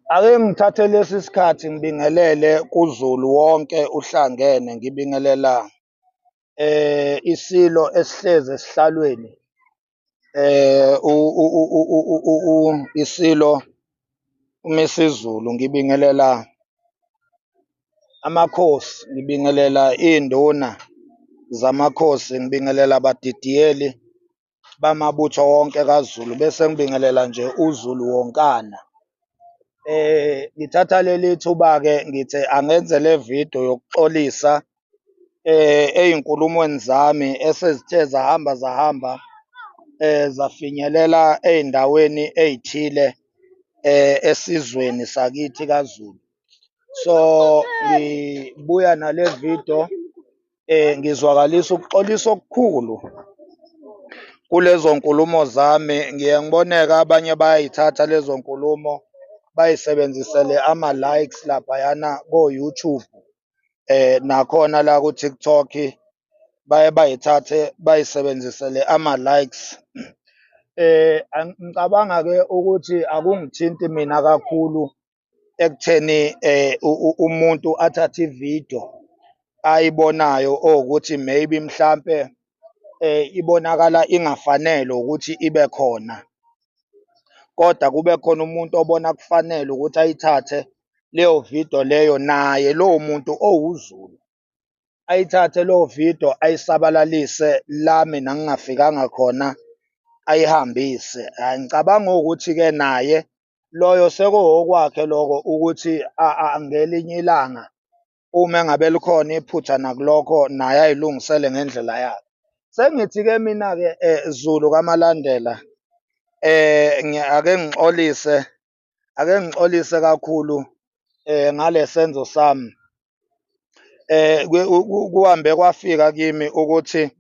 Ake ngithathe lesi sikhathi ngibingelele kuZulu wonke uhlangene, ngibingelela iSilo esihlezi esihlalweni, iSilo uMisuzulu, ngibingelela amakhosi, ngibingelela iy'nduna zamakhosi, ngibingelela abadidiyeli bamabutho wonke kaZulu, bese ngibingelela nje uZulu wonkana. Ngithatha leli thuba-ke ngithe angenze le vidiyo yokuxolisa ey'nkulumweni zami esezithe zahamba zahamba, zafinyelela ey'ndaweni ey'thile esizweni sakithi kaZulu. So, ngibuya nale vidiyo, ngizwakalisa ukuxolisa okukhulu kulezo nkulumo zami. Ngiye ngibone-ke abanye bayay'thatha lezo nkulumo bayisebenzisele ama-likes laphayana ko-YouTube, nakhona la ku-TikTok, baye bayithathe bayisebenzisele ama-likes. Ngicabanga-ke ukuthi akungithinti mina kakhulu ekutheni umuntu athathe ividiyo ayibonayo owukuthi maybe mhlampe ibonakala ingafanele ukuthi ibe khona, kodwa kube khona umuntu obona kufanele ukuthi ayithathe leyo vidiyo leyo, naye lowo muntu owuZulu, ayithathe leyo vidiyo ayisabalalise la mina ngingafikanga khona, ayihambise. Hhayi, ngicabanga ukuthi-ke naye loyo sekuwokwakhe lokho ukuthi ngelinye ilanga uma engabe likhona iphutha nakulokho naye ayilungisele ngendlela yakhe. Sengithi-ke mina-ke Zulu kaMalandela, ake ngixolise, ake ngixolise kakhulu ngale senzo sami. Kuhambe kwafika kimi ukuthi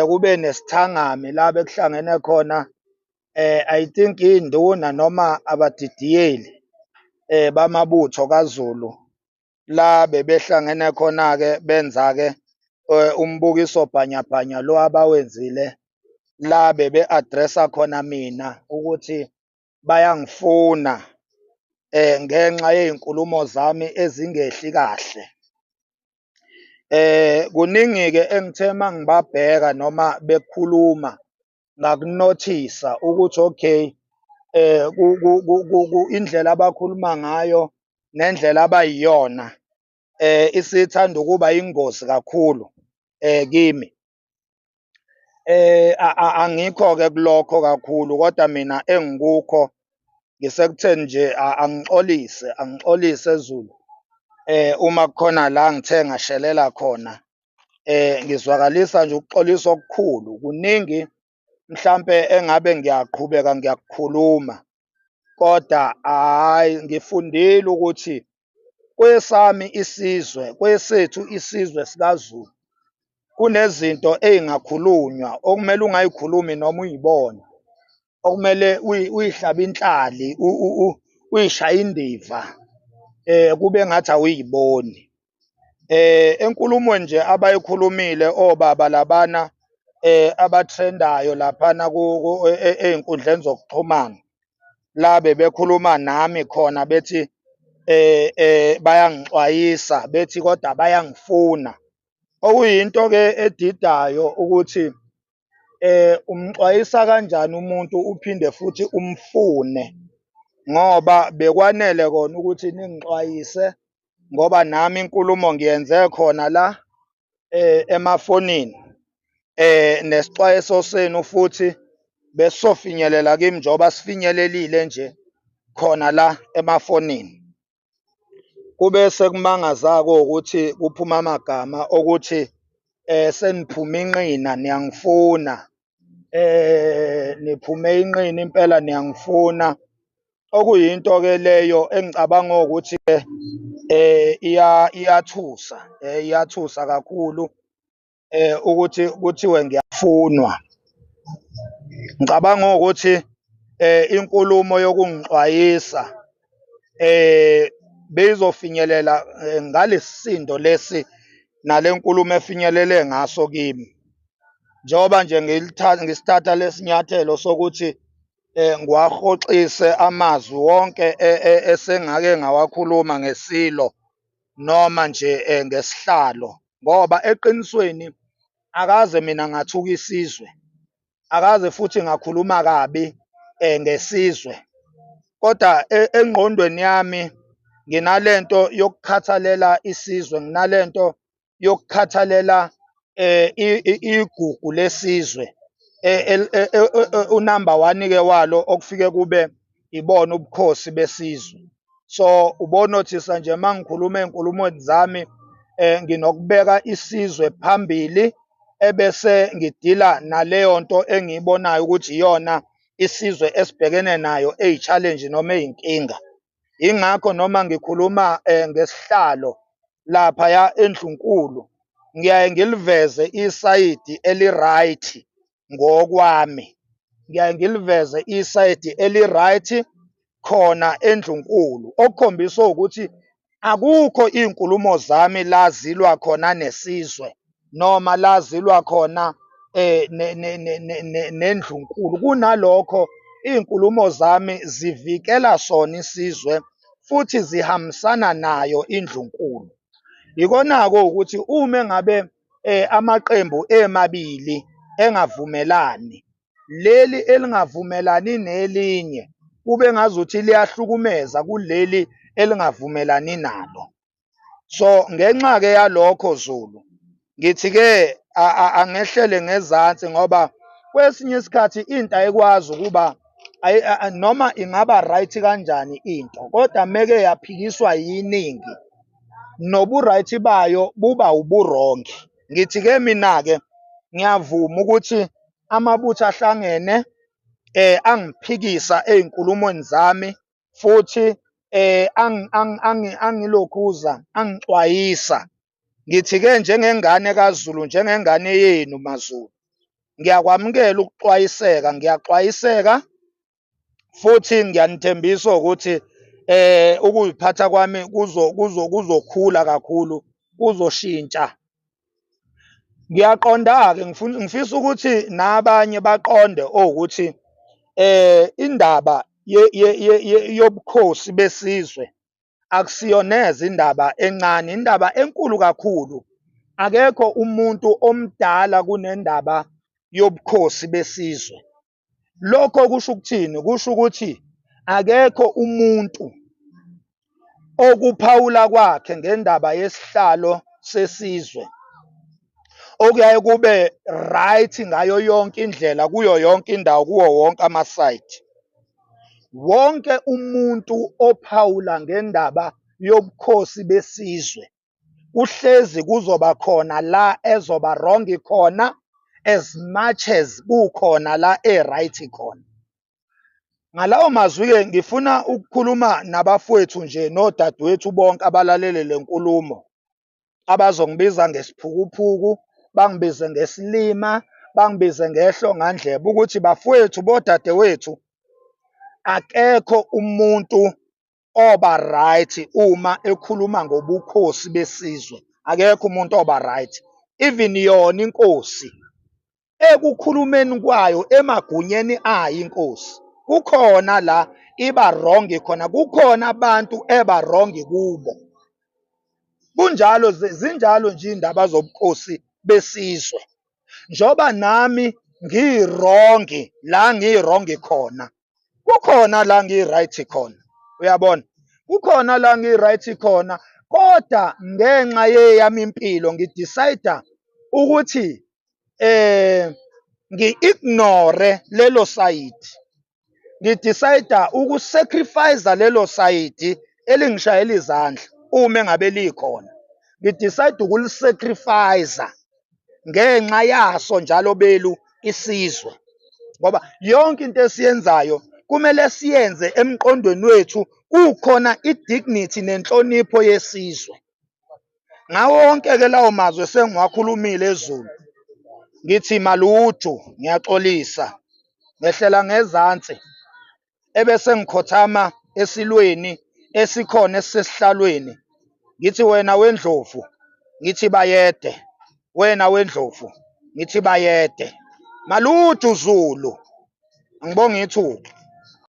kube nesithangami la bekuhlangene khona I think iy'nduna noma abadidiyeli bamabutho kaZulu, la bebehlangene khona-ke benza-ke umbukiso bhanyabhanya lo abawenzile la bebe-address-a khona mina ukuthi bayangifuna ngenxa yey'nkulumo zami ezingehli kahle. Kuningi-ke engithe uma ngibabheka noma bekhuluma ngakunothisa ukuthi okay, indlela abakhuluma ngayo nendlela abayiyona isithanda ukuba yingozi kakhulu kimi. Angikho-ke kulokho kakhulu kodwa mina engikukho ngisekutheni nje angixolise, angixolise Zulu uma kukhona la ngithe ngashelela khona, ngizwakalisa nje ukuxolisa okukhulu. Kuningi mhlampe engabe ngiyaqhubeka ngiyakukhuluma kodwa hhayi ngifundile ukuthi kwesami isizwe, kwesethu isizwe sikaZulu kunezinto ey'ngakhulunywa okumele ungayikhulumi noma uyibona, okumele uyihlabe inhlali, uyishaye indiva, kube ngathi awuyiboni. Enkulumweni nje abayikhulumile obaba labana abathrendayo laphana ey'nkundleni zokuxhumana, la bebekhuluma nami khona bethi bayangixwayisa bethi kodwa bayangifuna. Okuyinto-ke edidayo ukuthi umxwayisa kanjani umuntu uphinde futhi umfune ngoba bekwanele kona ukuthi ningixwayise ngoba nami inkulumo ngiyenze khona la emafonini nesixwayiso senu futhi besizofinyelela kimi njengoba sifinyelelile nje khona la emafonini. Kube sekumangaza-ke ukuthi kuphuma amagama okuthi seniphume inqina niyangifuna, niphume inqina impela niyangifuna. Okuyinto-ke leyo engicabanga ukuthi-ke iyathusa, iyathusa kakhulu ukuthi kuthiwe ngiyafunwa. Ngicabanga ukuthi inkulumo yokungixwayisa beyizofinyelela ngalesisindo lesi nale nkulumo efinyelele ngaso kimi. Njengoba nje ngisithatha lesinyathelo sokuthi Ngiwahoxise amazwi wonke esengake ngawakhuluma ngeSilo noma nje ngesihlalo, ngoba eqinisweni akaze mina ngathuka isizwe, akaze futhi ngakhuluma kabi ngesizwe. Kodwa engqondweni yami nginalento yokukhathalela isizwe, nginalento yokukhathalela igugu lesizwe, unamba one-ke walo okufike kube ibona ubukhosi besizwe. So ubonothisa nje uma ngikhuluma ey'nkulumweni zami nginokubeka isizwe phambili, ebese ngidila naleyo nto engiyibonayo ukuthi iyona isizwe esibhekene nayo eyi-challenge noma eyinkinga. Yingakho noma ngikhuluma ngesihlalo laphaya eNdlunkulu, ngiyaye ngiliveze isayidi eli-right ngokwami. Ngiyaye ngiliveze isayidi eli-right khona eNdlunkulu, okukhombisa ukuthi akukho iy'nkulumo zami la zilwa khona nesizwe noma la zilwa khona nendlunkulu. Kunalokho iy'nkulumo zami zivikela sona isizwe futhi zihambisana nayo indlunkulu. Yikona-ke ukuthi uma engabe amaqembu emabili engavumelani, leli elingavumelani nelinye kube ngazuthi liyahlukumeza kuleli elingavumelani nalo. So ngenxa-ke yalokho Zulu, ngithi-ke angehlele ngezansi ngoba kwesinye isikhathi into ayikwazi ukuba noma ingaba right kanjani into, kodwa meke yaphikiswa yiningi nobu-right bayo buba ubu-wrong. Ngithi-ke mina-ke ngiyavuma ukuthi amabutho ahlangene angiphikisa ey'nkulumweni zami futhi angilokhuza angixwayisa. Ngithi-ke njengengane kaZulu, njengengane yenu maZulu, ngiyakwamukela ukuxwayiseka, ngiyaxwayiseka futhi ngiyanithembisa ukuthi ukuziphatha kwami kuzo kuzo kuzokhula kakhulu, kuzoshintsha. Ngiyaqonda-ke ngifuna ngifisa ukuthi nabanye baqonde owukuthi indaba yobukhosi besizwe akusiyo neze indaba encane, indaba enkulu kakhulu. Akekho umuntu omdala kunendaba yobukhosi besizwe. Lokho kusho ukuthini? Kusho ukuthi akekho umuntu okuphawula kwakhe ngendaba yesihlalo sesizwe okuyaye kube right ngayo yonke indlela, kuyo yonke indawo, kuwo wonke amasayidi. Wonke umuntu ophawula ngendaba yobukhosi besizwe kuhlezi kuzoba khona la ezoba wrong khona as much as kukhona la e-right khona. Ngalawo mazwi-ke ngifuna ukukhuluma nabafowethu nje nodadewethu bonke abalalele le nkulumo, abazongibiza ngesiphukuphuku, bangibize ngesilima, bangibize ngehlongandlebe ukuthi bafowethu bodadewethu, akekho umuntu oba right uma ekhuluma ngobukhosi besizwe. Akekho umuntu oba right. Even yona inkosi ekukhulumeni kwayo emagunyeni ayo inkosi kukhona la iba wrong khona, kukhona abantu eba wrong kubo. Kunjalo, zinjalo nje iy'ndaba zobukhosi besizwe. Njengoba nami ngi-wrong la ngi-wrong khona, kukhona la ngi-right khona, uyabona? Kukhona la ngi-right khona, kodwa ngenxa yeyami impilo ngi-decide ukuthi ngi-ignore lelo sayidi. Ngi-decide uku-sacrifice lelo sayidi elingishayela izandla uma engabe likhona. Ngi-decide ukuli-sacrifice ngenxa yaso njalo belu isizwe. Ngoba yonke into esiyenzayo kumele siyenze emqondweni wethu kukhona i-dignity nenhlonipho yesizwe. Ngawo wonke-ke lawo mazwi esengiwakhulumile eZulu, ngithi maluju, ngiyaxolisa, ngehlela ngezansi ebese ngikhothama esilweni esikhona esisesihlalweni, ngithi wena wendlovu, ngithi bayede, wena wendlovu, ngithi bayede. Maluju Zulu, angibonge ithuba.